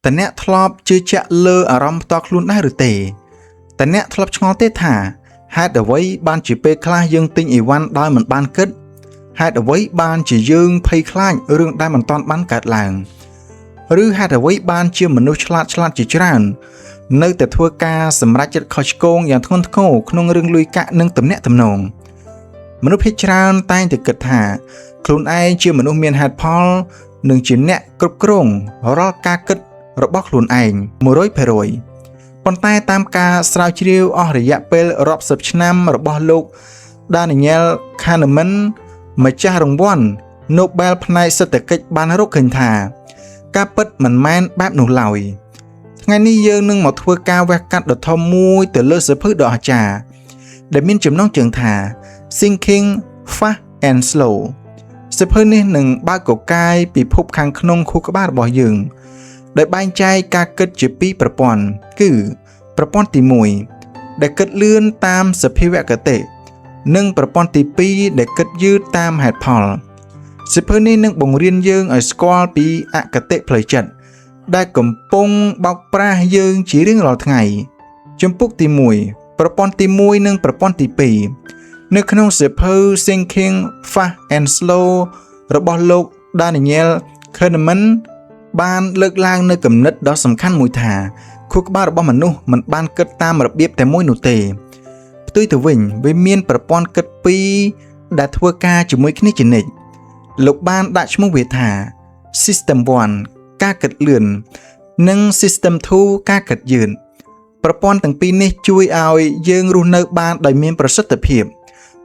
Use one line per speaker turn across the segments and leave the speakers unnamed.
តើអ្នកធ្លាប់ជឿជាក់លើអារម្មណ៍ផ្ទាល់ខ្លួនដែរឬទេតើអ្នកធ្លាប់ឆ្ងល់ទេថាហេតុអ្វីបានជាពេលខ្លះយើងទិញអីវ៉ាន់ដោយមិនបានគិតហេតុអ្វីបានជាយើងភ័យខ្លាចរឿងដែលមិនទាន់បានកើតឡើងឬហេតុអ្វីបានជាមនុស្សឆ្លាតឆ្លាតជាច្រើននៅតែធ្វើការសម្រេចចិត្តខុសឆ្គងយ៉ាងធ្ងន់ធ្ងរក្នុងរឿងលុយកាក់និងទំនាក់ទំនងមនុស្សភាគច្រើនតែងតែគិតថាខ្លួនឯងជាមនុស្សមានហេតុផលនិងជាអ្នកគ្រប់គ្រងរាល់ការគិតរបស់ខ្លួនឯង100%ប៉ុន្តែតាមការស្រាវជ្រាវអស់រយៈពេលរាប់សិបឆ្នាំរបស់លោក Daniel Kahneman ម្ចាស់រង្វាន់ Nobel ផ្នែកសេដ្ឋកិច្ចបានរកឃើញថា ការពិតមិនមែនបែបនោះឡើយថ្ងៃនេះយើងនឹងមកធ្វើការវះកាត់ដ៏ធំមួយទៅលើសៀវភៅដ៏អស្ចារ្យដែលមានចំណងជើងថា Thinking Fast and Slow សៀវភៅនេះនឹងបើកកកាយពិភពខាងក្នុងខួរក្បាលរបស់យើងដោយបែងចែកការគិតជាពីរប្រព័ន្ធគឺប្រព័ន្ធទី1ដែលគិតលឿនតាមសភាវគតិនិងប្រព័ន្ធទី2ដែលគិតយឺតតាមហេតុផលសៀវភៅនេះនឹងបង្រៀនយើងឲ្យស្គាល់ពីអគតិផ្លូវចិត្តដែលកំពុងបោកប្រាស់យើងជារៀងរាល់ថ្ងៃជំពូកទី1ប្រព័ន្ធទី1និងប្រព័ន្ធទី2នៅក្នុងសៀវភៅ Thinking Fast and Slow របស់លោក Daniel Kahneman បានលើកឡើងនៅគំនិតដ៏សំខាន់មួយថាខួរក្បាលរបស់មនុស្សមិនបានគិតតាមរបៀបតែមួយនោះទេផ្ទុយទៅវិញវាមានប្រព័ន្ធគិតពីរដែលធ្វើការជាមួយគ្នាជានិច្ចលោកបានដាក់ឈ្មោះវាថា System 1ការគិតលឿននិង System 2ការគិតយឺតប្រព័ន្ធទាំងពីរនេះជួយឲ្យយើងរស់នៅបានដោយមានប្រសិទ្ធភាព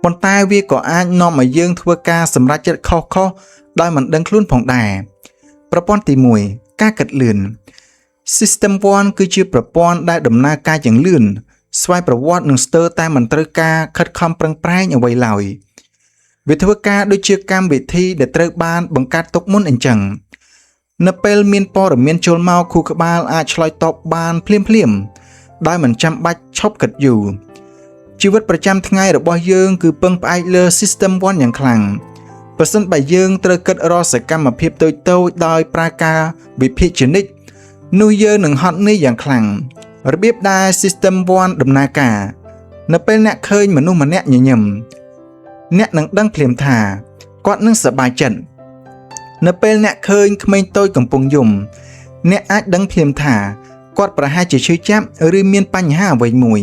ប៉ុន្តែវាក៏អាចនាំឲ្យយើងធ្វើការសម្រេចចិត្តខុសៗដោយមិនដឹងខ្លួនផងដែរប្រព័ន្ធទី1ការគិតលឿន System 1គឺជាប្រព័ន្ធដែលដំណើរការយ៉ាងលឿនស្វ័យប្រវត្តិនិងស្ទើរតែមិនត្រូវការខិតខំប្រឹងប្រែងអ្វីឡើយវាធ្វើការដូចជាកម្មវិធីដែលត្រូវបានបង្កើតទុកមុនអញ្ចឹងនៅពេលមានព័ត៌មានចូលមកខួរក្បាលអាចឆ្លើយតបបានភ្លាមៗដោយមិនចាំបាច់ឈប់គិតយូរជីវិតប្រចាំថ្ងៃរបស់យើងគឺពឹងផ្អែកលើ System 1យ៉ាងខ្លាំងប្រសិនបើយើងត្រូវគិតរាល់សកម្មភាពតូចៗដោយប្រើការវិភាគជានិច្ចនោះយើងនឹងហត់នឿយយ៉ាងខ្លាំងរបៀបដែល System 1ដំណើរការនៅពេលអ្នកឃើញមនុស្សម្នាក់ញញឹមអ្នកនឹងដឹងភ្លាមថាគាត់នឹងសប្បាយចិត្តនៅពេលអ្នកឃើញក្មេងតូចកំពុងយំអ្នកអាចដឹងភ្លាមថាគាត់ប្រហែលជាឈឺចាប់ឬមានបញ្ហាអ្វីមួយ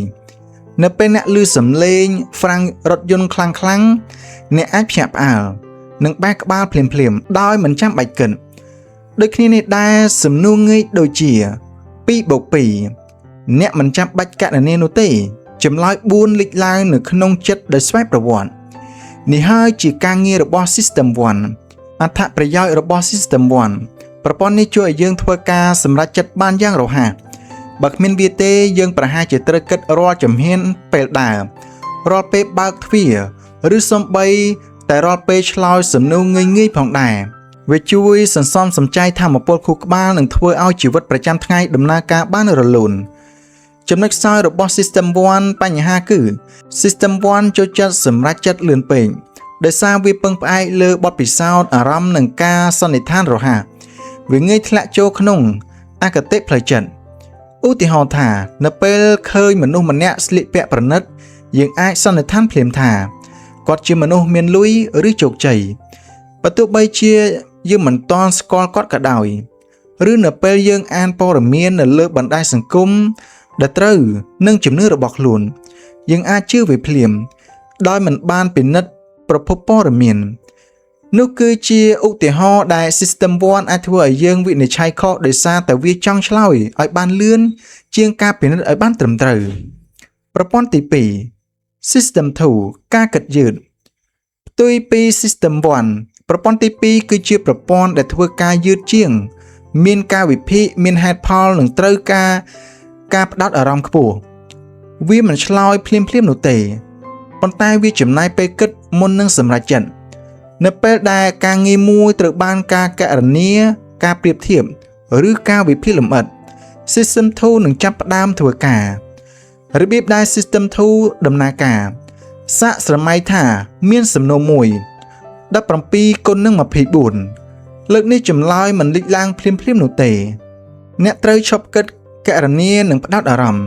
នៅពេលអ្នកឮសំឡេងហ្វ្រាំងរថយន្តខ្លាំងខ្លាំងអ្នកអាចភ្ញាក់ផ្អើលនិងបែរក្បាលភ្លាមៗដោយមិនចាំបាច់គិតដូចគ្នានេះដែរសំណួរងាយដូចជា2បូក2អ្នកមិនចាំបាច់គណនានោះទេចម្លើយ4លេចឡើងនៅក្នុងចិត្តដោយស្វ័យប្រវត្តិនេះហើយជាការងាររបស់ System 1អត្ថប្រយោជន៍របស់ System 1ប្រព័ន្ធនេះជួយឲ្យយើងធ្វើការសម្រេចចិត្តបានយ៉ាងរហ័សបើគ្មានវាទេយើងប្រហែលជាត្រូវគិតរាល់ជំហានពេលដើររាល់ពេលបើកទ្វារឬសូម្បីតែរាល់ពេលឆ្លើយសំណួរងាយៗផងដែរវាជួយសន្សំសំចៃថាមពលខួរក្បាលនិងធ្វើឲ្យជីវិតប្រចាំថ្ងៃដំណើរការបានរលូនចំណុចខ្សោយរបស់ System 1បញ្ហាគឺ System 1ចូលចិត្តសម្រេចចិត្តលឿនពេកដោយសារវាពឹងផ្អែកលើបទពិសោធន៍អារម្មណ៍និងការសន្និដ្ឋានរហ័សវាងាយធ្លាក់ចូលក្នុងអគតិផ្លូវចិត្តឧទាហរណ៍ថានៅពេលឃើញមនុស្សម្នាក់ស្លៀកពាក់ប្រណិតយើងអាចសន្និដ្ឋានភ្លាមថាគាត់ជាមនុស្សមានលុយឬជោគជ័យបើទោះបីជាយើងមិនទាន់ស្គាល់គាត់ក៏ដោយឬនៅពេលយើងអានព័ត៌មាននៅលើបណ្ដាញសង្គមដែលត្រូវនឹងជំនឿរបស់ខ្លួនយើងអាចជឿវាភ្លាមដោយមិនបានពិនិត្យប្រភពព័ត៌មាននោះគឺជាឧទាហរណ៍ដែល System 1អាចធ្វើឲ្យយើងវិនិច្ឆ័យខុសដោយសារតែវាចង់ឆ្លើយឲ្យបានលឿនជាងការពិនិត្យឲ្យបានត្រឹមត្រូវប្រព័ន្ធទី2 System 2ការគិតយឺតផ្ទុយពី System 1ប្រព័ន្ធទី2គឺជាប្រព័ន្ធដែលធ្វើការយឺតជាង មានការវិភាគមានហេតុផលនិងត្រូវការការផ្ដោតអារម្មណ៍ខ្ពស់វាមិនឆ្លើយភ្លាមៗនោះទេប៉ុន្តែវាចំណាយពេលគិតមុននឹងសម្រេចចិត្តនៅពេលដែលការងារមួយត្រូវបានការគណនាការប្រៀបធៀបឬការវិភាគលម្អិត System 2នឹងចាប់ផ្ដើមធ្វើការរបៀបដែល System 2ដំណើរការសាកស្រមៃថាមានសំណួរមួយ17គុណនឹង24លើកនេះចម្លើយមិនលេចឡើងភ្លាមៗនោះទេ អ្នកត្រូវឈប់គិតគណនានិងផ្ដោតអារម្មណ៍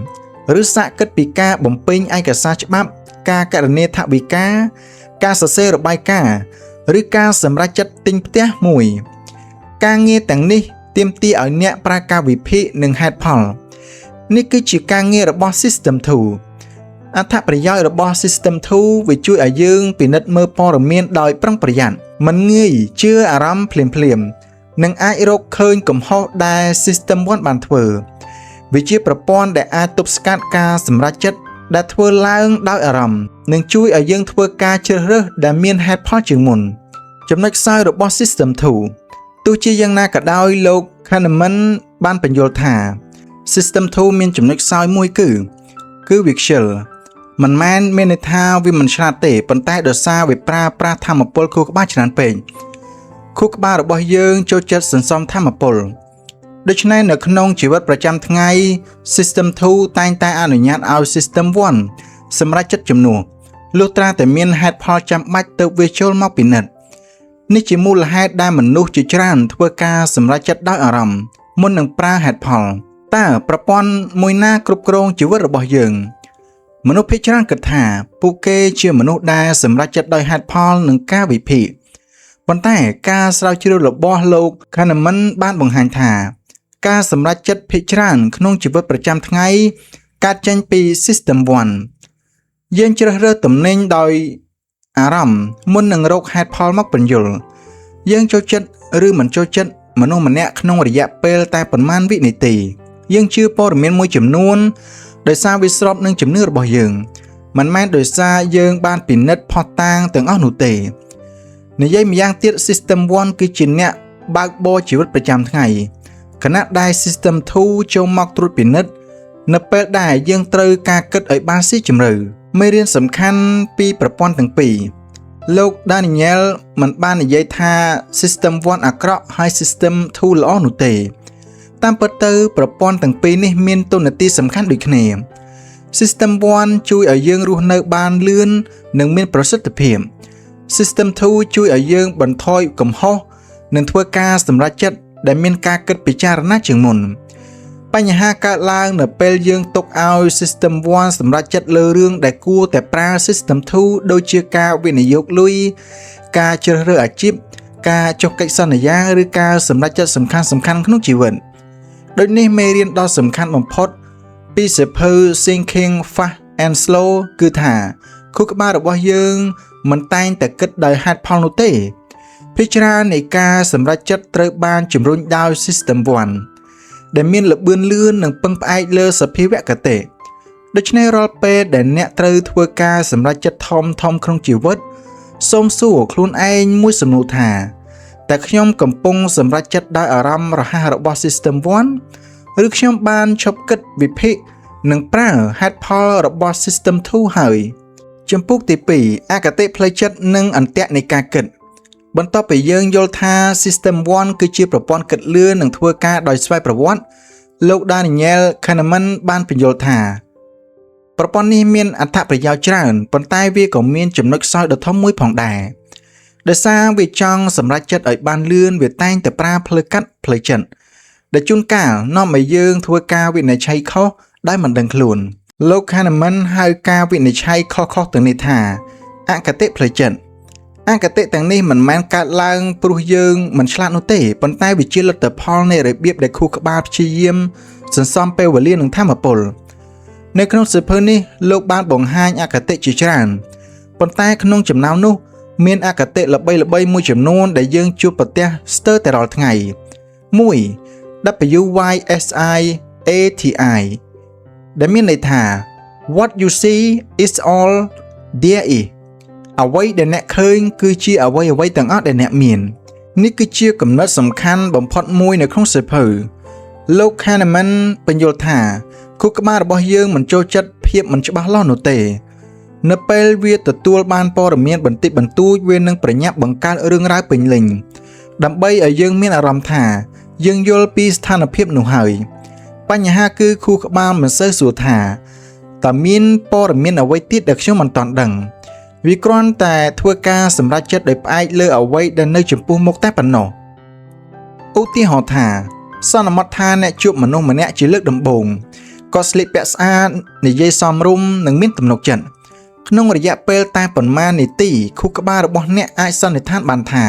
ឬសាកគិតពីការបំពេញឯកសារច្បាប់ ការគណនាថវិកាការសរសេររបាយការណ៍ឬការសម្រេចចិត្តទិញផ្ទះមួយ ការងារទាំងនេះទាមទារឲ្យអ្នកប្រើការវិភាគនិងហេតុផលនេះគឺជាការងាររបស់ System 2អត្ថប្រយោជន៍របស់ System 2វាជួយឲ្យយើងពិនិត្យមើលព័ត៌មានដោយប្រុងប្រយ័ត្នមិនងាយជឿអារម្មណ៍ភ្លាមៗនិងអាចរកឃើញកំហុសដែល System 1បានធ្វើវាជាប្រព័ន្ធដែលអាចទប់ស្កាត់ការសម្រេចចិត្តដែលធ្វើឡើងដោយអារម្មណ៍និងជួយឲ្យយើងធ្វើការជ្រើសរើសដែលមានហេតុផលជាងមុនចំណុចខ្សោយរបស់ System 2ទោះជាយ៉ាងណាក៏ដោយលោក Kahneman បានពន្យល់ថា System 2មានចំណុចខ្សោយមួយគឺ គឺវាខ្ជិលមិនមែនមានន័យថាវាមិនឆ្លាតទេប៉ុន្តែដោយសារវាប្រើប្រាស់ថាមពលខួរក្បាលច្រើនពេកខួរក្បាលរបស់យើងចូលចិត្តសន្សំថាមពលដូច្នេះនៅក្នុងជីវិតប្រចាំថ្ងៃ System 2តែងតែអនុញ្ញាតឲ្យ System 1សម្រេចចិត្តជំនួសលុះត្រាតែមានហេតុផលចាំបាច់ទើបវាចូលមកពិនិត្យនេះជាមូលហេតុដែលមនុស្សជាច្រើនធ្វើការសម្រេចចិត្តដោយអារម្មណ៍មុននឹងប្រើហេតុផលតើប្រព័ន្ធមួយណាគ្រប់គ្រងជីវិតរបស់យើង មនុស្សភាគច្រើនគិតថាពួកគេជាមនុស្សដែលសម្រេចចិត្តដោយហេតុផលនិងការវិភាគប៉ុន្តែការស្រាវជ្រាវរបស់លោក Kahneman បានបង្ហាញថា ការសម្រេចចិត្តភាគច្រើនក្នុងជីវិតប្រចាំថ្ងៃកើតចេញពី System 1យើងជ្រើសរើសទំនិញដោយអារម្មណ៍មុននឹងរកហេតុផលមកពន្យល់យើងចូលចិត្តឬមិនចូលចិត្តមនុស្សម្នាក់ក្នុងរយៈពេលតែប៉ុន្មានវិនាទីយើងជឿព័ត៌មានមួយចំនួនដោយសារវាស្របនឹងជំនឿរបស់យើងមិនមែនដោយសារយើងបានពិនិត្យភស្តុតាងទាំងអស់នោះទេនិយាយម្យ៉ាងទៀត System 1គឺជាអ្នកបើកបរជីវិតប្រចាំថ្ងៃខណៈដែល System 2ចូលមកត្រួតពិនិត្យនៅពេលដែលយើងត្រូវការគិតឲ្យបានស៊ីជម្រៅមេរៀនសំខាន់ពីប្រព័ន្ធទាំងពីរលោក Daniel មិនបាននិយាយថា System 1អាក្រក់ហើយ System 2ល្អនោះទេ តាមពិតទៅប្រព័ន្ធទាំងពីរនេះមានតួនាទីសំខាន់ដូចគ្នា System 1ជួយឲ្យយើងរស់នៅបានលឿននិងមានប្រសិទ្ធភាព System 2ជួយឲ្យយើងបន្ថយកំហុសនិងធ្វើការសម្រេចចិត្តដែលមានការគិតពិចារណាជាងមុនបញ្ហាកើតឡើងនៅពេលយើងទុកឲ្យ System 1សម្រេចចិត្តលើរឿងដែលគួរតែប្រើ System 2ដូចជាការវិនិយោគលុយការជ្រើសរើសអាជីពការចុះកិច្ចសន្យាឬការសម្រេចចិត្តសំខាន់ៗក្នុងជីវិតដូចនេះមេរៀនដ៏សំខាន់បំផុតពីសៀវភៅ Thinking Fast and Slow គឺថាខួរក្បាលរបស់យើងមិនតែងតែគិតដោយហេតុផលនោះទេភាគច្រើននៃការសម្រេចចិត្តត្រូវបានជំរុញដោយ System 1ដែលមានល្បឿនលឿននិងពឹងផ្អែកលើសភាវគតិដូច្នេះរាល់ពេលដែលអ្នកត្រូវធ្វើការសម្រេចចិត្តធំធំក្នុងជីវិតសូមសួរខ្លួនឯងមួយសំណួរថាតើខ្ញុំកំពុងសម្រេចចិត្តដោយអារម្មណ៍រហ័សរបស់ System 1ឬខ្ញុំបានឈប់គិតវិភាគនិងប្រើហេតុផលរបស់ System 2ហើយចំពោះទី2អគតិផ្លូវចិត្តនិងអន្ទាក់នៃការគិតបន្ទាប់ពីយើងយល់ថា System 1គឺជាប្រព័ន្ធគិតលឿននិងធ្វើការដោយស្វ័យប្រវត្តិលោក Daniel Kahneman បានពន្យល់ថាប្រព័ន្ធនេះមានអត្ថប្រយោជន៍ច្រើនប៉ុន្តែវាក៏មានចំណុចខ្សោយដ៏ធំមួយផងដែរដោយសារវាចង់សម្រេចចិត្តឲ្យបានលឿនវាតែងតែប្រើផ្លូវកាត់ផ្លូវចិត្តដែលជួនកាលនាំឲ្យយើងធ្វើការវិនិច្ឆ័យខុសដោយមិនដឹងខ្លួនលោក Kahneman ហៅការវិនិច្ឆ័យខុសៗទាំងនេះថាអគតិផ្លូវចិត្តអគតិទាំងនេះមិនមែនកើតឡើងព្រោះយើងមិនឆ្លាតនោះទេប៉ុន្តែវាជាលទ្ធផលនៃរបៀបដែលខួរក្បាលព្យាយាមសន្សំពេលវេលានិងថាមពលនៅក្នុងសៀវភៅនេះលោកបានបង្ហាញអគតិជាច្រើនប៉ុន្តែក្នុងចំណោមនោះមានអគតិល្បីៗមួយចំនួនដែលយើងជួបប្រទះស្ទើរតែរាល់ថ្ងៃ1 WYSIATI ដែលមានន័យថា What you see is all there is អ្វីដែលអ្នកឃើញគឺជាអ្វីអ្វីទាំងអស់ដែលអ្នកមាននេះគឺជាគំនិតសំខាន់បំផុតមួយនៅក្នុងសៀវភៅលោក Kahneman ពន្យល់ថាខួរក្បាលរបស់យើងមិនចូលចិត្តភាពមិនច្បាស់លាស់នោះទេ នៅពេលវាទទួលបានព័ត៌មានបន្តិចបន្តួចវានឹងប្រញាប់បង្កើតរឿងរ៉ាវពេញលេញដើម្បីឲ្យយើងមានអារម្មណ៍ថាយើងយល់ពីស្ថានភាពនោះហើយបញ្ហាគឺខួរក្បាលមិនសូវសួរថាតើមានព័ត៌មានអ្វីទៀតដែលខ្ញុំមិនទាន់ដឹងវាគ្រាន់តែធ្វើការសម្រេចចិត្តដោយផ្អែកលើអ្វីដែលនៅចំពោះមុខតែប៉ុណ្ណោះឧទាហរណ៍ថា សន្មតថាអ្នកជួបមនុស្សម្នាក់ជាលើកដំបូងគាត់ស្លៀកពាក់ស្អាតនិយាយសមរម្យនិងមានទំនុកចិត្តក្នុងរយៈពេលតែប៉ុន្មាននាទីខួរក្បាលរបស់អ្នកអាចសន្និដ្ឋានបានថា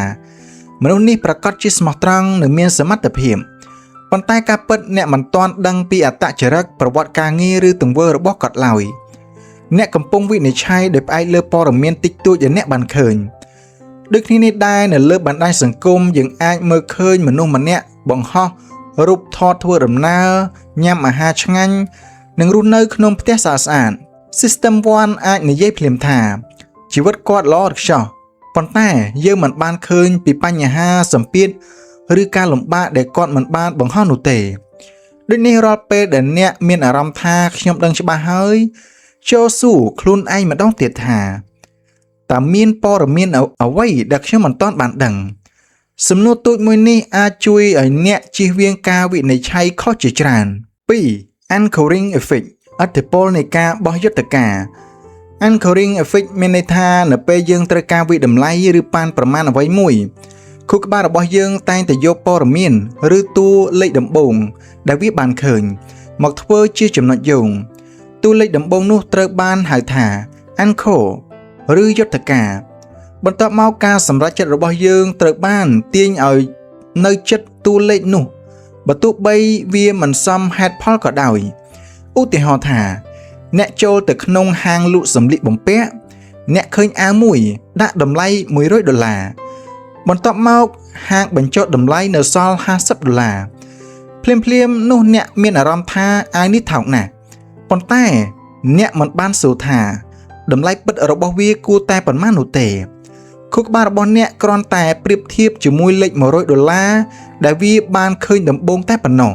មនុស្សនេះប្រាកដជាស្មោះត្រង់និងមានសមត្ថភាពប៉ុន្តែការពិតអ្នកមិនទាន់ដឹងពីអត្តចរិតប្រវត្តិការងារឬទង្វើរបស់គាត់ឡើយអ្នកកំពុងវិនិច្ឆ័យដោយផ្អែកលើព័ត៌មានតិចតួចដែលអ្នកបានឃើញដូចគ្នានេះដែរនៅលើបណ្ដាញសង្គមយើងអាចមើលឃើញមនុស្សម្នាក់បង្ហោះរូបថតធ្វើដំណើរញ៉ាំអាហារឆ្ងាញ់និងរស់នៅក្នុងផ្ទះស្អាតស្អាត System 1អាចនិយាយភ្លាមថាជីវិតគាត់ល្អឥតខ្ចោះប៉ុន្តែយើងមិនបានឃើញពីបញ្ហាសម្ពាធឬការលំបាកដែលគាត់មិនបានបង្ហោះនោះទេដូចនេះរាល់ពេលដែលអ្នកមានអារម្មណ៍ថាខ្ញុំដឹងច្បាស់ហើយចូលសួរខ្លួនឯងម្ដងទៀតថាតើមានព័ត៌មានអ្វីដែលខ្ញុំមិនទាន់បានដឹងសំណួរទូចមួយនេះអាចជួយឲ្យអ្នកជៀសវាងការវិនិច្ឆ័យខុសជាច្រើន2 Anchoring effect ឥទ្ធិពលនៃការបោះយុទ្ធការ Anchoring effect មានន័យថានៅពេលយើងត្រូវការវាយតម្លៃឬប៉ានប្រមាណអ្វីមួយខួរក្បាលរបស់យើងតែងតែយកព័ត៌មានឬតួលេខដំបូងដែលវាបានឃើញមកធ្វើជាចំណុចយោងតួលេខដំបូងនោះត្រូវបានហៅថា anchor ឬយុទ្ធការបន្ទាប់មកការសម្រេចចិត្តរបស់យើងត្រូវបានទាញឲ្យនៅចិត្តតួលេខនោះបើទោះបីវាមិនសមហេតុផលក៏ដោយឧទាហរណ៍ថាអ្នកចូលទៅក្នុងហាងលក់សម្លៀកបំពាក់អ្នកឃើញអាវមួយដាក់តម្លៃ100ដុល្លារបន្ទាប់មកហាងបញ្ចុះតម្លៃនៅសល់50ដុល្លារភ្លាមភ្លាមនោះអ្នកមានអារម្មណ៍ថាអាវនេះថោកណាស់ប៉ុន្តែអ្នកមិនបានសួរថាតម្លៃពិតរបស់វាគួរតែប៉ុន្មាននោះទេខួរក្បាលរបស់អ្នកគ្រាន់តែប្រៀបធៀបជាមួយលេខ100ដុល្លារដែលវាបានឃើញដំបូងតែប៉ុណ្ណោះ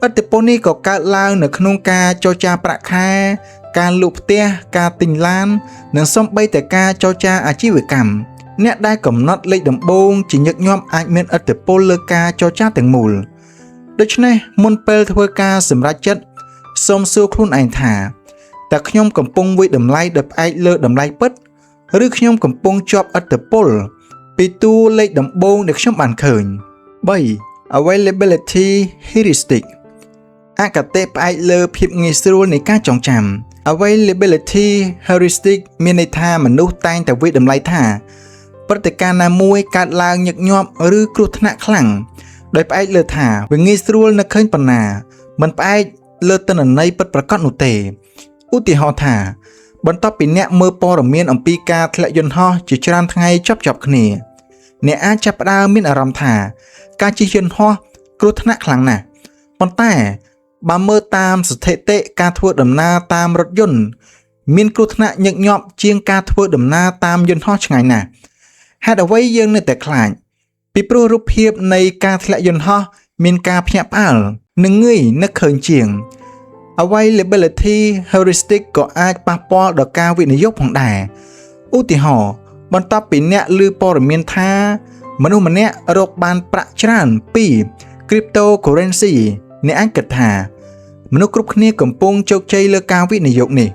ឥទ្ធិពលនេះក៏កើតឡើងនៅក្នុងការចរចាប្រាក់ខែការលក់ផ្ទះការទិញឡាននិងសូម្បីតែការចរចាអាជីវកម្មអ្នកដែលកំណត់លេខដំបូងជាញឹកញាប់អាចមានឥទ្ធិពលលើការចរចាទាំងមូលដូច្នេះមុនពេលធ្វើការសម្រេចចិត្តសូមសួរខ្លួនឯងថាតើខ្ញុំកំពុងវាយតម្លៃដោយផ្អែកលើតម្លៃពិតឬខ្ញុំកំពុងជាប់ឥទ្ធិពលពីតួលេខដំបូងដែលខ្ញុំបានឃើញ3 Availability heuristic អគតិផ្អែកលើភាពងាយស្រួលនៃការចងចាំ Availability heuristic មានន័យថាមនុស្សតែងតែវាយតម្លៃថាព្រឹត្តិការណ៍ណាមួយកើតឡើងញឹកញាប់ឬគ្រោះថ្នាក់ខ្លាំងដោយផ្អែកលើថាវាងាយស្រួលនឹកឃើញប៉ុណ្ណាមិនផ្អែកលើទិន្នន័យពិតប្រាកដនោះទេឧទាហរណ៍ថាបន្ទាប់ពីអ្នកមើលព័ត៌មានអំពីការធ្លាក់យន្តហោះជាច្រើនថ្ងៃជាប់ៗគ្នាអ្នកអាចចាប់ផ្ដើមមានអារម្មណ៍ថាការជិះយន្តហោះគ្រោះថ្នាក់ខ្លាំងណាស់ប៉ុន្តែបើមើលតាមស្ថិតិការធ្វើដំណើរតាមរថយន្តមានគ្រោះថ្នាក់ញឹកញាប់ជាងការធ្វើដំណើរតាមយន្តហោះឆ្ងាយណាស់ហេតុអ្វីយើងនៅតែខ្លាចពីព្រោះរូបភាពនៃការធ្លាក់យន្តហោះមានការភ្ញាក់ផ្អើលនិងងាយនឹកឃើញជាង Availability heuristic ក៏អាចប៉ះពាល់ដល់ការវិនិយោគផងដែរឧទាហរណ៍បន្ទាប់ពីអ្នកឮព័ត៌មានថាមនុស្សម្នាក់រកបានប្រាក់ច្រើនពី cryptocurrency អ្នកអាចគិតថាមនុស្សគ្រប់គ្នាកំពុងជោគជ័យលើការវិនិយោគនេះ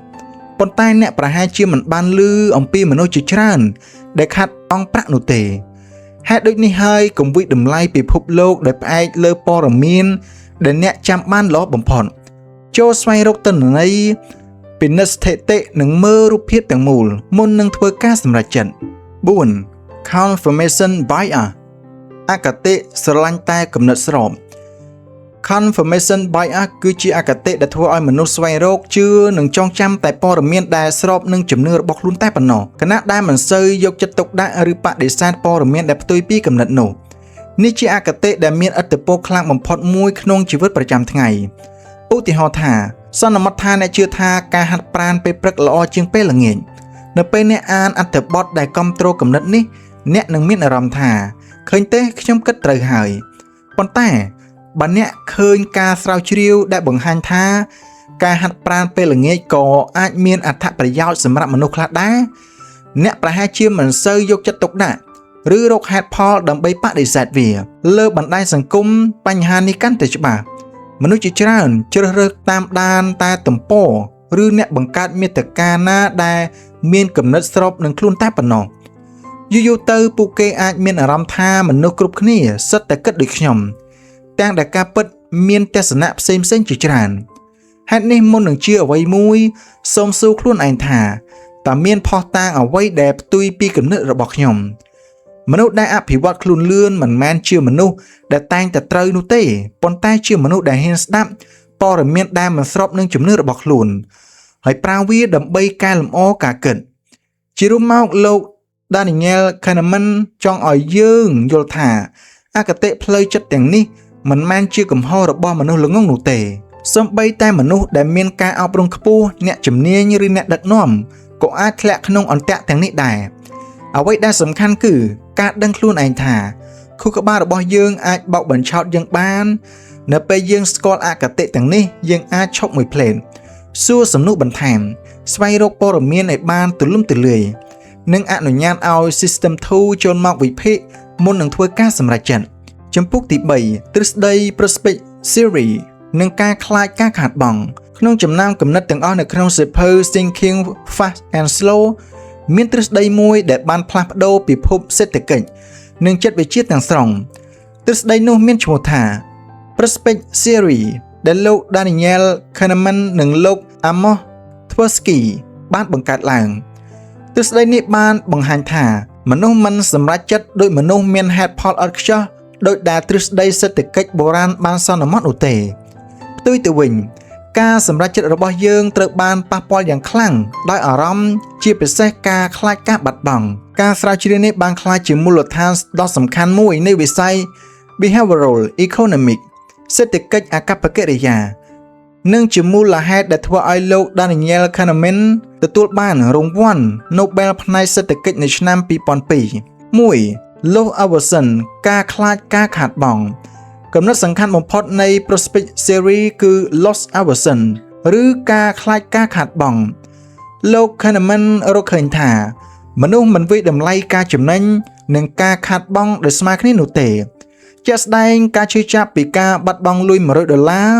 ប៉ុន្តែអ្នកប្រហែលជាមិនបានឮអំពីមនុស្សជាច្រើនដែលខាតបង់ប្រាក់នោះទេហេតុដូចនេះហើយកុំវាយតម្លៃពិភពលោកដោយផ្អែកលើព័ត៌មានដែលអ្នកចាំបានល្អបំផុតចូលស្វែងរកទិន្នន័យពិនិត្យស្ថិតិនិងមើលរូបភាពទាំងមូលមុននឹងធ្វើការសម្រេចចិត្ត4 Confirmation bias អគតិស្រឡាញ់តែគំនិតស្រប Confirmation bias គឺជាអគតិដែលធ្វើឲ្យមនុស្សស្វែងរកជឿនិងចងចាំតែព័ត៌មានដែលស្របនឹងជំនឿរបស់ខ្លួនតែប៉ុណ្ណោះខណៈដែលមិនសូវយកចិត្តទុកដាក់ឬបដិសេធព័ត៌មានដែលផ្ទុយពីគំនិតនោះនេះជាអគតិដែលមានឥទ្ធិពលខ្លាំងបំផុតមួយក្នុងជីវិតប្រចាំថ្ងៃឧទាហរណ៍ថាសន្មតថាអ្នកជឿថាការហាត់ប្រាណពេលព្រឹកល្អជាងពេលល្ងាចនៅពេលអ្នកអានអត្ថបទដែលគាំទ្រគំនិតនេះអ្នកនឹងមានអារម្មណ៍ថាឃើញទេខ្ញុំគិតត្រូវហើយប៉ុន្តែបើអ្នកឃើញការស្រាវជ្រាវដែលបង្ហាញថាការហាត់ប្រាណពេលល្ងាចក៏អាចមានអត្ថប្រយោជន៍សម្រាប់មនុស្សខ្លះដែរអ្នកប្រហែលជាមិនសូវយកចិត្តទុកដាក់ឬរកហេតុផលដើម្បីបដិសេធវាលើបណ្ដាញសង្គមបញ្ហានេះកាន់តែច្បាស់មនុស្សជាច្រើនជ្រើសរើសតាមដានតែទំព័រឬអ្នកបង្កើតមាតិកាណាដែលមានគំនិតស្របនឹងខ្លួនតែប៉ុណ្ណោះយូរៗទៅពួកគេអាចមានអារម្មណ៍ថាមនុស្សគ្រប់គ្នាសុទ្ធតែគិតដូចខ្ញុំ ទាំងដែលការពិតមានទស្សនៈផ្សេងៗជាច្រើនហេតុនេះមុននឹងជឿអ្វីមួយសូមសួរខ្លួនឯងថាតើមានភស្តុតាងអ្វីដែលផ្ទុយពីគំនិតរបស់ខ្ញុំមនុស្សដែលអភិវឌ្ឍខ្លួនលឿនមិនមែនជាមនុស្សដែលតែងតែត្រូវនោះទេប៉ុន្តែជាមនុស្សដែលហ៊ានស្ដាប់ព័ត៌មានដែលមិនស្របនឹងជំនឿរបស់ខ្លួនហើយប្រើវាដើម្បីកែលម្អការគិតជារួមមកលោក Daniel Kahneman ចង់ឲ្យយើងយល់ថាអគតិផ្លូវចិត្តទាំងនេះមិនមែនជាកំហុសរបស់មនុស្សល្ងង់នោះទេសូម្បីតែមនុស្សដែលមានការអប់រំខ្ពស់អ្នកជំនាញឬអ្នកដឹកនាំក៏អាចធ្លាក់ក្នុងអន្ទាក់ទាំងនេះដែរអ្វីដែលសំខាន់គឺការដឹងខ្លួនឯងថាខួរក្បាលរបស់យើងអាចបោកបញ្ឆោតយើងបាននៅពេលយើងស្គាល់អគតិទាំងនេះយើងអាចឈប់មួយភ្លែតសួរសំណួរបន្ថែមស្វែងរកព័ត៌មានឲ្យបានទូលំទូលាយនិងអនុញ្ញាតឲ្យ System 2ចូលមកវិភាគមុននឹងធ្វើការសម្រេចចិត្តចំពុកទី3ទ្រឹស្ដី Prospect Theory និងការខ្លាចការខាតបង់ក្នុងចំណោមគំនិតទាំងអស់នៅក្នុងសៀវភៅ Thinking Fast and Slow មានទ្រឹស្ដីមួយដែលបានផ្លាស់ប្ដូរពិភពសេដ្ឋកិច្ចនិងចិត្តវិទ្យាទាំងស្រុងទ្រឹស្ដីនោះមានឈ្មោះថា Prospect Theory ដែលលោក Daniel Kahneman និងលោក Amos Tversky បានបង្កើតឡើងទ្រឹស្ដីនេះបានបង្ហាញថាមនុស្សមិនសម្រេចចិត្តដោយមនុស្សមានហេតុផលឥតខ្ចោះដោយដែលទ្រឹស្ដីសេដ្ឋកិច្ចបុរាណបានសន្មត់នោះទេផ្ទុយទៅវិញការសម្រេចចិត្តរបស់យើងត្រូវបានប៉ះពាល់យ៉ាងខ្លាំងដោយអារម្មណ៍ជាពិសេសការខ្លាចការបាត់បង់ការស្រាវជ្រាវនេះបានក្លាយជាមូលដ្ឋានដ៏សំខាន់មួយនៃវិស័យ behavioral economics សេដ្ឋកិច្ចអាកប្បកិរិយានិងជាមូលហេតុដែលធ្វើឲ្យលោក Daniel Kahneman ទទួលបានរង្វាន់ Nobel ផ្នែកសេដ្ឋកិច្ចនៅឆ្នាំ2002 1. Loss Aversion ការខ្លាចការខាតបង់កំណត់សំខាន់បំផុតនៃ Prospect Theory គឺ Loss Aversion ឬការខ្លាចការខាតបង់លោក Kahneman រកឃើញថាមនុស្សមិនវាយតម្លៃការចំណេញនិងការខាតបង់ដោយស្មើគ្នានោះទេជាក់ស្ដែងការឈឺចាប់ពីការបាត់បង់លុយ100ដុល្លារ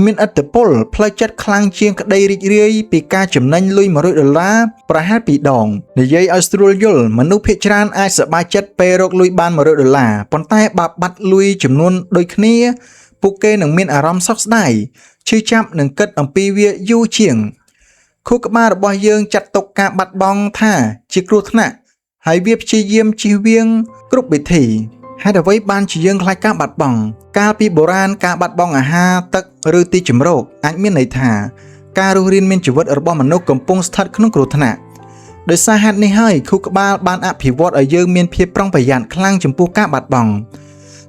មានឥទ្ធិពលផ្លូវចិត្តខ្លាំងជាងក្តីរីករាយពីការចំណេញលុយ100ដុល្លារប្រហែល2ដងនិយាយឲ្យស្រួលយល់មនុស្សភាគច្រើនអាចសប្បាយចិត្តពេលរកលុយបាន100ដុល្លារប៉ុន្តែបើបាត់លុយចំនួនដូចគ្នាពួកគេនឹងមានអារម្មណ៍សោកស្ដាយឈឺចាប់និងគិតអំពីវាយូរជាងខួរក្បាលរបស់យើងចាត់ទុកការបាត់បង់ថាជាគ្រោះថ្នាក់ហើយវាព្យាយាមជៀសវាងគ្រប់វិធីហេតុអ្វីបានជាយើងខ្លាចការបាត់បង់កាលពីបុរាណការបាត់បង់អាហារទឹកឬទីជម្រកអាចមានន័យថាការរស់រានមានជីវិតរបស់មនុស្សកំពុងស្ថិតក្នុងគ្រោះថ្នាក់ដោយសារហេតុនេះហើយខួរក្បាលបានអភិវឌ្ឍឲ្យយើងមានភាពប្រុងប្រយ័ត្នខ្លាំងចំពោះការបាត់បង់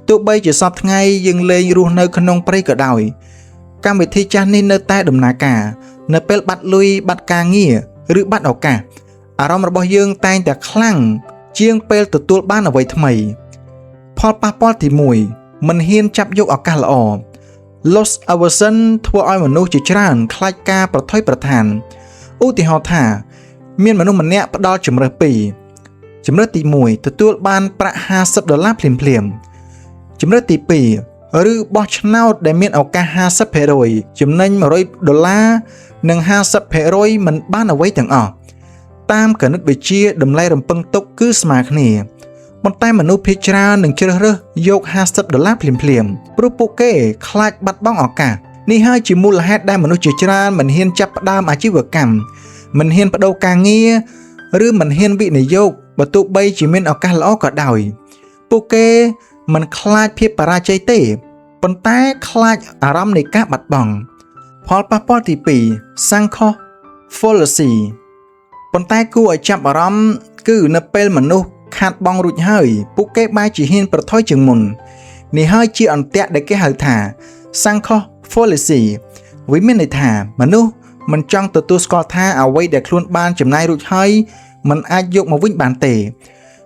ទោះបីជាសព្វថ្ងៃយើងលែងរស់នៅក្នុងព្រៃក៏ដោយកម្មវិធីចាស់នេះនៅតែដំណើរការនៅពេលបាត់លុយបាត់ការងារឬបាត់ឱកាសអារម្មណ៍របស់យើងតែងតែខ្លាំងជាងពេលទទួលបានអ្វីថ្មីផលប៉ះពាល់ទី1មិនហ៊ានចាប់យកឱកាសល្អ Loss aversion ធ្វើឲ្យមនុស្សជាច្រើនខ្លាចការប្រថុយប្រថានឧទាហរណ៍ថា មានមនុស្សម្នាក់ផ្ដល់ជម្រើសពីរជម្រើសទី1ទទួលបានប្រាក់50ដុល្លារភ្លាមៗជម្រើសទី2ឬបោះឆ្នោតដែលមានឱកាស50%ចំណេញ100ដុល្លារនិង50%មិនបានអ្វីទាំងអស់តាមគណិតវិទ្យាតម្លៃរំពឹងទុកគឺស្មើគ្នាប៉ុន្តែមនុស្សភាគច្រើននឹងជ្រើសរើសយក50ដុល្លារភ្លាមៗព្រោះពួកគេខ្លាចបាត់បង់ឱកាសនេះហើយជាមូលហេតុដែលមនុស្សជាច្រើនមិនហ៊ានចាប់ផ្ដើមអាជីវកម្មមិនហ៊ានប្ដូរការងារឬមិនហ៊ានវិនិយោគបើទោះបីជាមានឱកាសល្អក៏ដោយពួកគេមិនខ្លាចភាពបរាជ័យទេប៉ុន្តែខ្លាចអារម្មណ៍នៃការបាត់បង់ផលប៉ះពាល់ទី2 Sunk Cost Fallacy ប៉ុន្តែគួរឲ្យចាប់អារម្មណ៍គឺនៅពេលមនុស្សខាតបង់រួចហើយពួកគេបែរជាហ៊ានប្រថុយជាងមុននេះហើយជាអន្ទាក់ដែលគេហៅថា Sunk Cost Fallacy វាមានន័យថាមនុស្សមិនចង់ទទួលស្គាល់ថាអ្វីដែលខ្លួនបានចំណាយរួចហើយมันអាចយកមកវិញបានទេ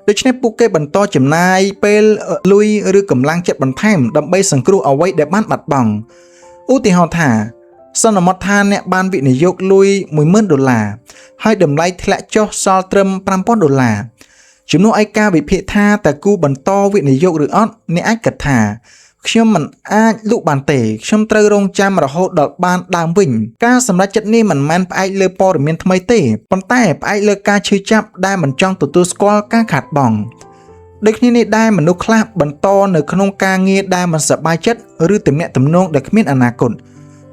ដូច្នេះពួកគេបន្តចំណាយពេលលុយឬកម្លាំងចិត្តបន្ថែមដើម្បីសង្គ្រោះអ្វីដែលបានបាត់បង់ឧទាហរណ៍ថាសន្មតថាអ្នកបានវិនិយោគលុយ10000ដុល្លារហើយតម្លៃធ្លាក់ចុះសល់ត្រឹម5000ដុល្លារជំនួសឲ្យការវិភាគថាតើគួរបន្តវិនិយោគឬអត់អ្នកអាចគិតថាខ្ញុំមិនអាចលក់បានទេខ្ញុំត្រូវរងចាំរហូតដល់បានដើមវិញការសម្រេចចិត្តនេះមិនមែនផ្អែកលើព័ត៌មានថ្មីទេប៉ុន្តែផ្អែកលើការឈឺចាប់ដែលមិនចង់ទទួលស្គាល់ការខាតបង់ ដូចគ្នានេះដែរមនុស្សខ្លះបន្តនៅក្នុងការងារដែលមិនសប្បាយចិត្តឬទំនាក់ទំនងដែលគ្មានអនាគត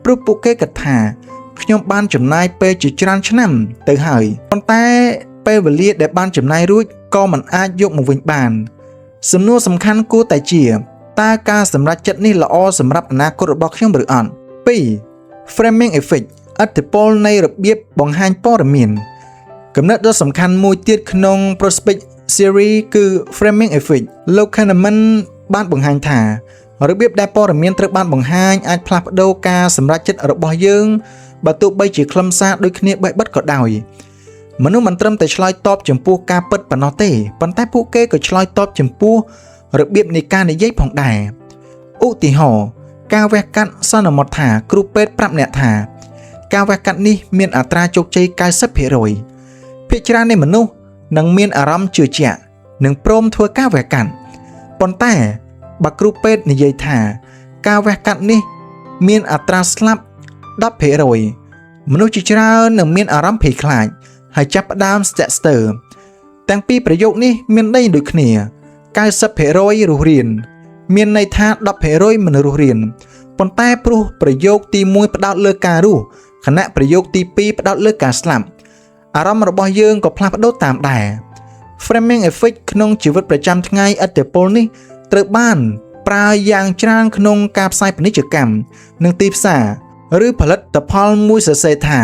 ព្រោះពួកគេគិតថាខ្ញុំបានចំណាយពេលជាច្រើនឆ្នាំទៅហើយប៉ុន្តែពេលវេលាដែលបានចំណាយរួចក៏មិនអាចយកមកវិញបានសំណួរសំខាន់គួរតែជាតើការសម្រេចចិត្តនេះល្អសម្រាប់អនាគតរបស់ខ្ញុំឬអត់2 Framing effect ឥទ្ធិពលនៃរបៀបបង្ហាញព័ត៌មានគំនិតដ៏សំខាន់មួយទៀតក្នុង Prospect Theory គឺ Framing effect លោក Kahneman បានបង្ហាញថារបៀបដែលព័ត៌មានត្រូវបានបង្ហាញអាចផ្លាស់ប្ដូរការសម្រេចចិត្តរបស់យើងបើទោះបីជាខ្លឹមសារដូចគ្នាបេះបិទក៏ដោយមនុស្សមិនត្រឹមតែឆ្លើយតបចំពោះការពិតប៉ុណ្ណោះទេប៉ុន្តែពួកគេក៏ឆ្លើយតបចំពោះរបៀបនៃការនិយាយផងដែរឧទាហរណ៍ការវះកាត់សន្មតថាគ្រូពេទ្យប្រាប់អ្នកថាការវះកាត់នេះមានអត្រាជោគជ័យ90%ភាគច្រើននៃមនុស្សនឹងមានអារម្មណ៍ជឿជាក់និងព្រមធ្វើការវះកាត់ប៉ុន្តែបើគ្រូពេទ្យនិយាយថាការវះកាត់នេះមានអត្រាស្លាប់10%មនុស្សជាច្រើននឹងមានអារម្មណ៍ភ័យខ្លាចហើយចាប់ផ្ដើមស្ទាក់ស្ទើរទាំងពីរប្រយោគនេះមានន័យដូចគ្នា90%រស់រានមានន័យថា10%មិនរស់រានប៉ុន្តែព្រោះប្រយោគទី1ផ្ដោតលើការរស់ខណៈប្រយោគទី2ផ្ដោតលើការស្លាប់អារម្មណ៍របស់យើងក៏ផ្លាស់ប្ដូរតាមដែរ Framing effect ក្នុងជីវិតប្រចាំថ្ងៃឥទ្ធិពលនេះត្រូវបានប្រើយ៉ាងច្រើនក្នុងការផ្សាយពាណិជ្ជកម្មនិងទីផ្សារឬផលិតផលមួយសរសេរថា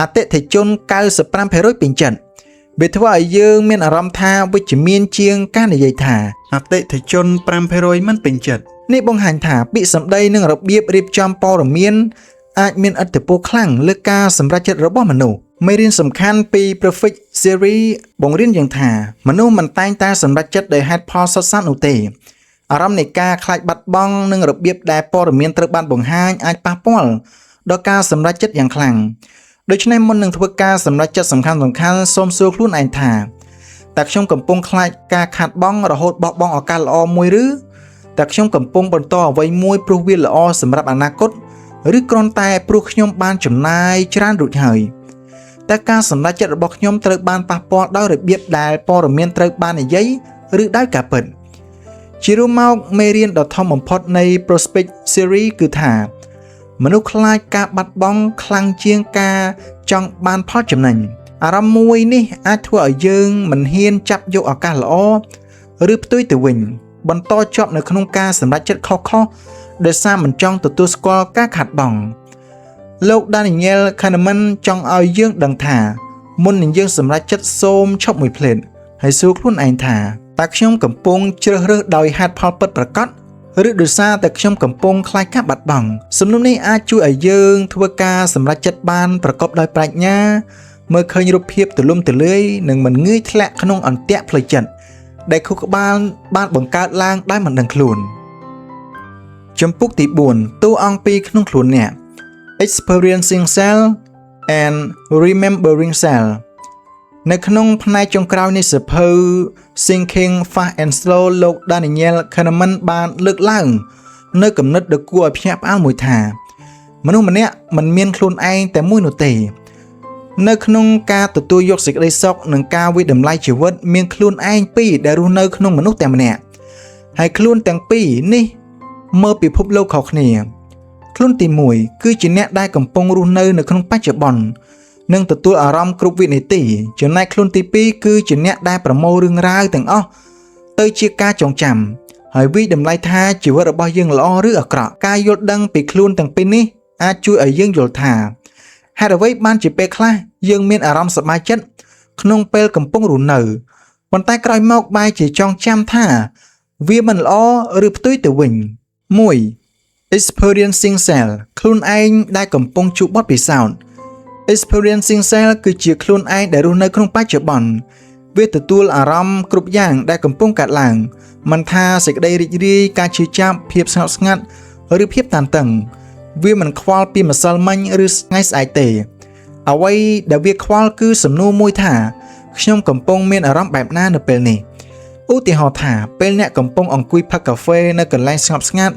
អតិថិជន95%ពេញចិត្តវាធ្វើឲ្យយើងមានអារម្មណ៍ថាវិជ្ជមានជាងការនិយាយថា
អតិថិជន5%មិនពេញចិត្ត
នេះបង្ហាញថាពាក្យសម្ដីនិងរបៀបរៀបចំព័ត៌មានអាចមានឥទ្ធិពលខ្លាំងលើការសម្រេចចិត្តរបស់មនុស្សមេរៀនសំខាន់ពី Perfect Theory បង្រៀនយ៉ាងថាមនុស្សមិនតែងតែសម្រេចចិត្តដោយហេតុផលសុទ្ធសាធនោះទេអារម្មណ៍នៃការខ្លាចបាត់បង់និងរបៀបដែលព័ត៌មានត្រូវបានបង្ហាញអាចប៉ះពាល់ដល់ការសម្រេចចិត្តយ៉ាងខ្លាំងដូច្នេះមុននឹងធ្វើការសម្រេចចិត្តសំខាន់ៗសូមសួរខ្លួនឯងថាតើខ្ញុំកំពុងខ្លាចការខាតបង់រហូតបោះបង់ឱកាសល្អមួយឬតើខ្ញុំកំពុងបន្តអ្វីមួយព្រោះវាល្អសម្រាប់អនាគតឬគ្រាន់តែព្រោះខ្ញុំបានចំណាយច្រើនរួចហើយតើការសម្រេចចិត្តរបស់ខ្ញុំត្រូវបានប៉ះពាល់ដោយរបៀបដែលព័ត៌មានត្រូវបាននិយាយឬដោយការពិតជារួមមកមេរៀនដ៏ធំបំផុតនៃ Prospect Theory គឺថាមនុស្សខ្លាចការបាត់បង់ខ្លាំងជាងការចង់បានផលចំណេញអារម្មណ៍មួយនេះអាចធ្វើឲ្យយើងមិនហ៊ានចាប់យកឱកាសល្អឬផ្ទុយទៅវិញបន្តជាប់នៅក្នុងការសម្រេចចិត្តខុសៗដោយសារមិនចង់ទទួលស្គាល់ការខាតបង់លោក Daniel Kahneman ចង់ឲ្យយើងដឹងថាមុននឹងយើងសម្រេចចិត្តសូមឈប់មួយភ្លែតហើយសួរខ្លួនឯងថាតើខ្ញុំកំពុងជ្រើសរើសដោយហេតុផលពិតប្រាកដឬដោយសារតែខ្ញុំកំពុងខ្លាចការបាត់បង់សំណួរនេះអាចជួយឲ្យយើងធ្វើការសម្រេចចិត្តបានប្រកបដោយប្រាជ្ញាមើលឃើញរូបភាពទូលំទូលាយនិងមិនងាយធ្លាក់ក្នុងអន្ទាក់ផ្លូវចិត្តដែលខួរក្បាលបានបង្កើតឡើងដោយមិនដឹងខ្លួនជំពូកទី4តួអង្គពីរក្នុងខ្លួនអ្នក Experiencing Self and Remembering Self នៅក្នុងផ្នែកចុងក្រោយនៃសៀវភៅ Thinking Fast and Slow លោក Daniel Kahneman បានលើកឡើង នៅគំនិតដ៏គួរឲ្យភ្ញាក់ផ្អើលមួយថាមនុស្សម្នាក់មិនមានខ្លួនឯងតែមួយនោះទេ នៅក្នុងការទទួលយកសេចក្តីសុខនិងការវាយតម្លៃជីវិតមានខ្លួនឯងពីរដែលរស់នៅក្នុងមនុស្សតែម្នាក់ហើយខ្លួនទាំងពីរនេះមើលពិភពលោកខុសគ្នា ខ្លួនទី1គឺជាអ្នកដែលកំពុងរស់នៅនៅក្នុងបច្ចុប្បន្ននិងទទួលអារម្មណ៍គ្រប់វិនាទីចំណែកខ្លួនទី2គឺជាអ្នកដែលប្រមូលរឿងរ៉ាវទាំងអស់ទៅជាការចងចាំហើយវាយតម្លៃថាជីវិតរបស់យើងល្អឬអាក្រក់ការយល់ដឹងពីខ្លួនទាំងពីរនេះអាចជួយឲ្យយើងយល់ថាហេតុអ្វីបានជាពេលខ្លះយើងមានអារម្មណ៍សប្បាយចិត្តក្នុងពេលកំពុងរស់នៅប៉ុន្តែក្រោយមកបែរជាចងចាំថាវាមិនល្អឬផ្ទុយទៅវិញ1 Experiencing Self ខ្លួនឯងដែលកំពុងជួបបទពិសោធន៍ Experiencing Self គឺជាខ្លួនឯងដែលរស់នៅក្នុងបច្ចុប្បន្នវាទទួលអារម្មណ៍គ្រប់យ៉ាងដែលកំពុងកើតឡើងមិនថាសេចក្តីរីករាយការឈឺចាប់ភាពស្ងប់ស្ងាត់ឬភាពតានតឹងវាមិនខ្វល់ពីម្សិលមិញឬថ្ងៃស្អែកទេអ្វីដែលវាខ្វល់គឺសំណួរមួយថាខ្ញុំកំពុងមានអារម្មណ៍បែបណានៅពេលនេះឧទាហរណ៍ថាពេលអ្នកកំពុងអង្គុយផឹកកាហ្វេនៅកន្លែងស្ងប់ស្ងាត់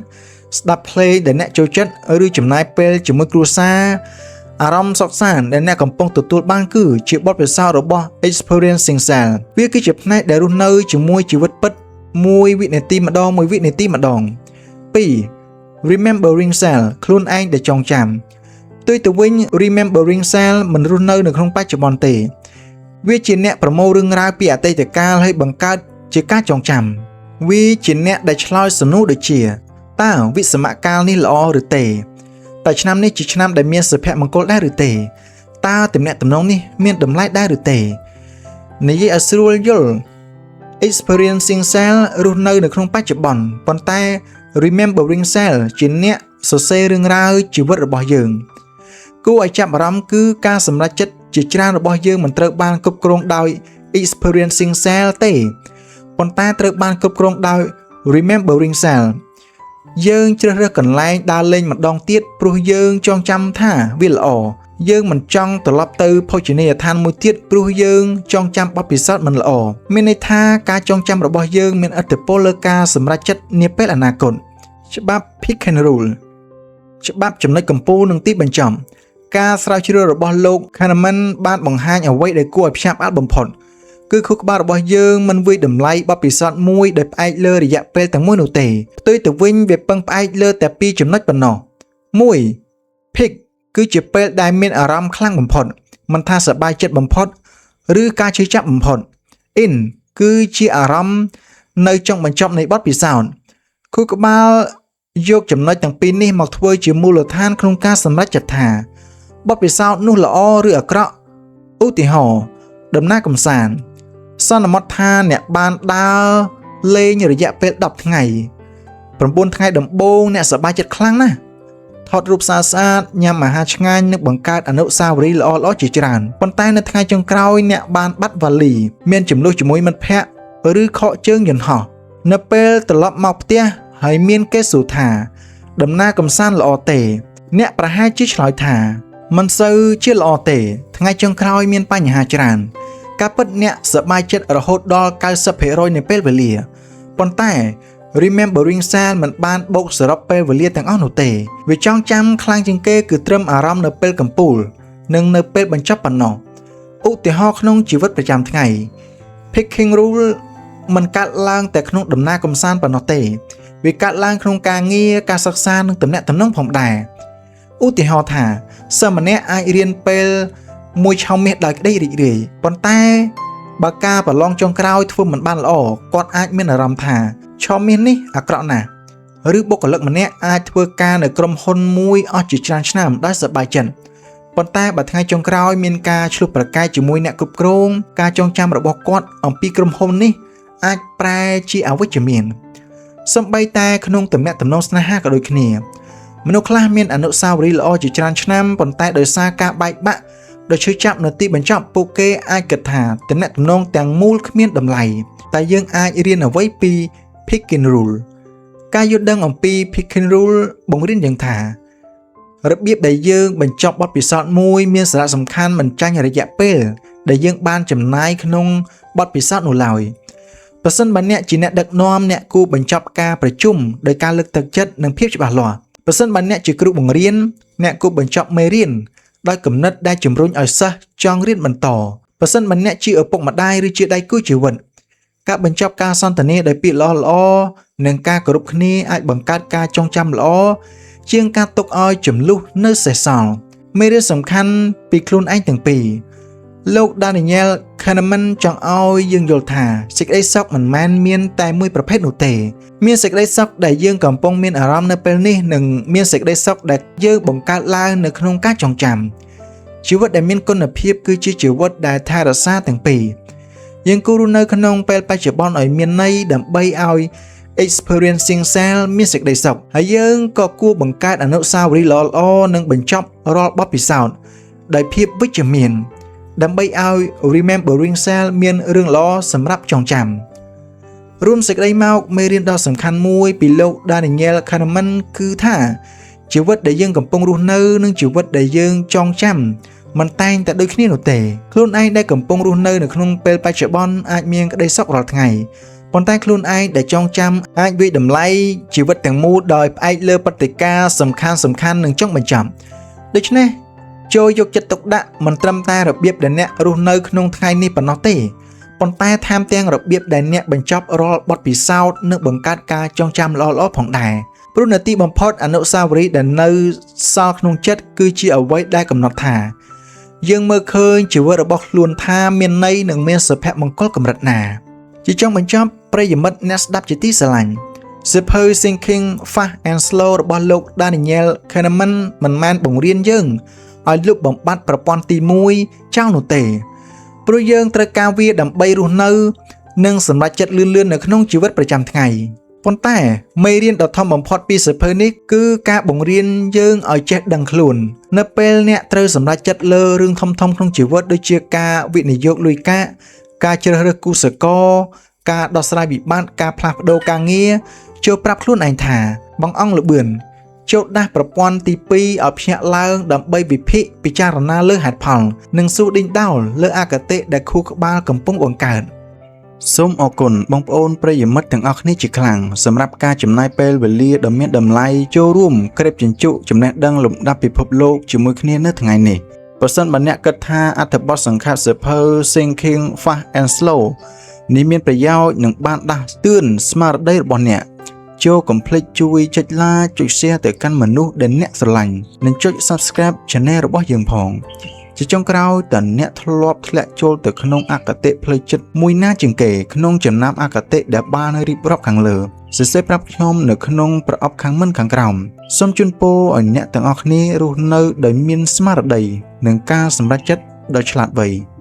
ស្ដាប់ភ្លេងដែលអ្នកចូលចិត្តឬចំណាយពេលជាមួយគ្រួសារអារម្មណ៍សុខសាន្តដែលអ្នកកំពុងទទួលបានគឺជាបទពិសោធន៍របស់ Experiencing Self វាគឺជាផ្នែកដែលរស់នៅជាមួយជីវិតពិត មួយវិនាទីម្ដងមួយវិនាទីម្ដង2 remembering self ខ្លួនឯងដែលចងចាំផ្ទុយទៅវិញ remembering self មិនរស់នៅនៅក្នុងបច្ចុប្បន្នទេ វាជាអ្នកប្រមូលរឿងរ៉ាវពីអតីតកាលហើយបង្កើតជាការចងចាំវាជាអ្នកដែលឆ្លើយសំណួរដូចជាតើវិស្សមកាលនេះល្អឬទេតើឆ្នាំនេះជាឆ្នាំដែលមានសុភមង្គលដែរឬទេតើទំនាក់ទំនងនេះមានតម្លៃដែរឬទេនិយាយឲ្យស្រួលយល់ experiencing self រស់នៅនៅក្នុងបច្ចុប្បន្នប៉ុន្តែ remembering self ជាអ្នកសរសេររឿងរ៉ាវជីវិតរបស់យើង គួរឲ្យចាប់អារម្មណ៍គឺការសម្រេចចិត្តជាច្រើនរបស់យើងមិនត្រូវបានគ្រប់គ្រងដោយ experiencing self ទេប៉ុន្តែត្រូវបានគ្រប់គ្រងដោយ remembering self យើងជ្រើសរើសកន្លែងដើរលេងម្ដងទៀតព្រោះយើងចងចាំថាវាល្អយើងមិនចង់ត្រឡប់ទៅភោជនីយដ្ឋានមួយទៀតព្រោះយើងចងចាំបទពិសោធន៍មិនល្អមានន័យថាការចងចាំរបស់យើងមានឥទ្ធិពលលើការសម្រេចចិត្តនាពេលអនាគតច្បាប់ Peak and Rule ច្បាប់ចំណុចកំពូលនិងទីបញ្ចប់ការស្រាវជ្រាវរបស់លោក Kahneman បានបង្ហាញអ្វីដែលគួរឲ្យភ្ញាក់ផ្អើលបំផុតគឺខួរក្បាលរបស់យើងមិនវាយតម្លៃបទពិសោធន៍មួយដោយផ្អែកលើរយៈពេលទាំងមួយនោះទេផ្ទុយទៅវិញវាពឹងផ្អែកលើតែពីរចំណុចប៉ុណ្ណោះ1 Peak គឺជាពេលដែលមានអារម្មណ៍ខ្លាំងបំផុតមិនថាសប្បាយចិត្តបំផុតឬការឈឺចាប់បំផុត End គឺជាអារម្មណ៍នៅចុងបញ្ចប់នៃបទពិសោធន៍ខួរក្បាលយកចំណុចទាំងពីរនេះមកធ្វើជាមូលដ្ឋានក្នុងការសម្រេចចិត្តថាបទពិសោធន៍នោះល្អឬអាក្រក់ឧទាហរណ៍ដំណើរកម្សាន្តសន្មតថាអ្នកបានដើរលេងរយៈពេល10ថ្ងៃ9ថ្ងៃដំបូងអ្នកសប្បាយចិត្តខ្លាំងណាស់ថតរូបស្អាតស្អាតញ៉ាំអាហារឆ្ងាញ់និងបង្កើតអនុស្សាវរីយ៍ល្អៗជាច្រើនប៉ុន្តែនៅថ្ងៃចុងក្រោយអ្នកបានបាត់វ៉ាលីមានជម្លោះជាមួយមិត្តភ័ក្តិឬខកជើងយន្តហោះនៅពេលត្រឡប់មកផ្ទះហើយមានគេសួរថា ដំណើរកម្សាន្តល្អទេ អ្នកប្រហែលជាឆ្លើយថាមិនសូវជាល្អទេ ថ្ងៃចុងក្រោយមានបញ្ហាច្រើន ការពិតអ្នកសប្បាយចិត្តរហូតដល់90%នៃពេលវេលាប៉ុន្តែ remembering self មិនបានបូកសរុបពេលវេលាទាំងអស់នោះទេវាចងចាំខ្លាំងជាងគេគឺត្រឹមអារម្មណ៍នៅពេលកំពូល និងនៅពេលបញ្ចប់ប៉ុណ្ណោះឧទាហរណ៍ក្នុងជីវិតប្រចាំថ្ងៃ Peaking rule មិនកើតឡើងតែក្នុងដំណើរកម្សាន្តប៉ុណ្ណោះទេវាកើតឡើងក្នុងការងារការសិក្សានិងទំនាក់ទំនងផងដែរឧទាហរណ៍ថាសិស្សម្នាក់អាចរៀនពេលមួយឆមាសដោយក្តីរីករាយប៉ុន្តែបើការប្រឡងចុងក្រោយធ្វើមិនបានល្អគាត់អាចមានអារម្មណ៍ថាឆមាសនេះអាក្រក់ណាស់ឬបុគ្គលិកម្នាក់អាចធ្វើការនៅក្រុមហ៊ុនមួយអស់ជាច្រើនឆ្នាំដោយសប្បាយចិត្តប៉ុន្តែបើថ្ងៃចុងក្រោយមានការឈ្លោះប្រកែកជាមួយអ្នកគ្រប់គ្រងការចងចាំរបស់គាត់អំពីក្រុមហ៊ុននេះអាចប្រែជាអវិជ្ជមានសូម្បីតែក្នុងទំនាក់ទំនងស្នេហាក៏ដូចគ្នាមនុស្សខ្លះមានអនុស្សាវរីយ៍ល្អជាច្រើនឆ្នាំប៉ុន្តែដោយសារការបែកបាក់ដោយឈឺចាប់នៅទីបញ្ចប់ពួកគេអាចគិតថាទំនាក់ទំនងទាំងមូលគ្មានតម្លៃតែយើងអាចរៀនអ្វីពី Peaking Rule ការយល់ដឹងអំពី Peaking Rule បង្រៀនយើងថារបៀបដែលយើងបញ្ចប់បទពិសោធន៍មួយមានសារៈសំខាន់មិនចាញ់រយៈពេលដែលយើងបានចំណាយក្នុងបទពិសោធន៍នោះឡើយប្រសិនបើអ្នកជាអ្នកដឹកនាំអ្នកគួរបញ្ចប់ការប្រជុំដោយការលើកទឹកចិត្តនិងភាពច្បាស់លាស់ប្រសិនបើអ្នកជាគ្រូបង្រៀនអ្នកគួរបញ្ចប់មេរៀនដោយគំនិតដែលជំរុញឲ្យសិស្សចង់រៀនបន្តប្រសិនបើអ្នកជាឪពុកម្ដាយឬជាដៃគូជីវិតការបញ្ចប់ការសន្ទនាដោយពាក្យល្អៗនិងការគោរពគ្នាអាចបង្កើតការចងចាំល្អជាងការទុកឲ្យជម្លោះនៅសេសសល់មេរៀនសំខាន់ពីខ្លួនឯងទាំងពីរលោក Daniel Kahneman ចង់ឲ្យយើងយល់ថាសេចក្តីសុខមិនមែនមានតែមួយប្រភេទនោះទេមានសេចក្តីសុខដែលយើងកំពុងមានអារម្មណ៍នៅពេលនេះនិងមានសេចក្តីសុខដែលយើងបង្កើតឡើងនៅក្នុងការចងចាំជីវិតដែលមានគុណភាពគឺជាជីវិតដែលថែរក្សាទាំងពីរយើងគួររស់នៅក្នុងពេលបច្ចុប្បន្នឲ្យមានន័យដើម្បីឲ្យ experiencing self មានសេចក្តីសុខហើយយើងក៏គួរបង្កើតអនុស្សាវរីយ៍ល្អៗនិងបញ្ចប់រាល់បទពិសោធន៍ដោយភាពវិជ្ជមានដើម្បីឲ្យ remembering self មានរឿងល្អសម្រាប់ចងចាំរួមសេចក្តីមកមេរៀនដ៏សំខាន់មួយពីលោក Daniel Kahneman គឺថាជីវិតដែលយើងកំពុងរស់នៅនិងជីវិតដែលយើងចងចាំមិនតែងតែដូចគ្នានោះទេខ្លួនឯងដែលកំពុងរស់នៅនៅក្នុងពេលបច្ចុប្បន្នអាចមានក្តីសុខរាល់ថ្ងៃប៉ុន្តែខ្លួនឯងដែលចងចាំអាចវាយតម្លៃជីវិតទាំងមូលដោយផ្អែកលើព្រឹត្តិការណ៍សំខាន់សំខាន់និងចុងបញ្ចប់ដូច្នេះចូលយកចិត្តទុកដាក់មិនត្រឹមតែរបៀបដែលអ្នករស់នៅក្នុងថ្ងៃនេះប៉ុណ្ណោះទេ ប៉ុន្តែថែមទាំងរបៀបដែលអ្នកបញ្ចប់រាល់បទពិសោធន៍និងបង្កើតការចងចាំល្អៗផងដែរព្រោះនៅទីបំផុតអនុស្សាវរីយ៍ដែលនៅសល់ក្នុងចិត្តគឺជាអ្វីដែលកំណត់ថា យើងមើលឃើញជីវិតរបស់ខ្លួនថាមានន័យនិងមានសុភមង្គលកម្រិតណា ជាចុងបញ្ចប់ប្រិយមិត្តអ្នកស្ដាប់ជាទីស្រឡាញ់សៀវភៅ Thinking Fast and Slow របស់លោក Daniel Kahneman មិនមែនបង្រៀនយើងឲ្យលុបបំបាត់ប្រព័ន្ធទី1ចោលនោះទេព្រោះយើងត្រូវការវាដើម្បីរស់នៅ និងសម្រេចចិត្តលឿនៗនៅក្នុងជីវិតប្រចាំថ្ងៃប៉ុន្តែមេរៀនដ៏ធំបំផុតពីសៀវភៅនេះគឺការបង្រៀនយើងឲ្យចេះដឹងខ្លួន នៅពេលអ្នកត្រូវសម្រេចចិត្តលើរឿងធំៗក្នុងជីវិតដូចជាការវិនិយោគលុយកាក់ការជ្រើសរើសគូស្រករការដោះស្រាយវិបត្តិការផ្លាស់ប្ដូរការងារចូលប្រាប់ខ្លួនឯងថាបងអង្គលបឿនចូលដាស់ប្រព័ន្ធទី2ឲ្យភ្ញាក់ឡើងដើម្បីវិភាគពិចារណាលើហេតុផល និងសួរដេញដោលលើអគតិដែលខួរក្បាលកំពុងបង្កើតសូមអរគុណបងប្អូនប្រិយមិត្តទាំងអស់គ្នាជាខ្លាំងសម្រាប់ការចំណាយពេលវេលាដ៏មានតម្លៃចូលរួមក្រេបជញ្ជក់ចំណេះដឹងលំដាប់ពិភពលោកជាមួយគ្នានៅថ្ងៃនេះប្រសិនបើអ្នកគិតថាអត្ថបទសង្ខេបសៀវភៅ Thinking Fast and Slow នេះមានប្រយោជន៍និងបានដាស់តឿនស្មារតីរបស់អ្នកចូលកុំភ្លេចជួយចុច like ចុច share ទៅកាន់មនុស្សដែលអ្នកស្រឡាញ់និងចុច Subscribe Channel របស់យើងផង ជាចុងក្រោយតើអ្នកធ្លាប់ធ្លាក់ចូលទៅក្នុងអគតិផ្លូវចិត្តមួយណាជាងគេក្នុងចំណោមអគតិដែលបានរៀបរាប់ខាងលើសរសេរប្រាប់ខ្ញុំនៅក្នុងប្រអប់ខាងមិនខាងក្រោមសូមជូនពរឲ្យអ្នកទាំងអស់គ្នារស់នៅដោយមានស្មារតីនិងការសម្រេចចិត្តដ៏ឆ្លាតវៃ។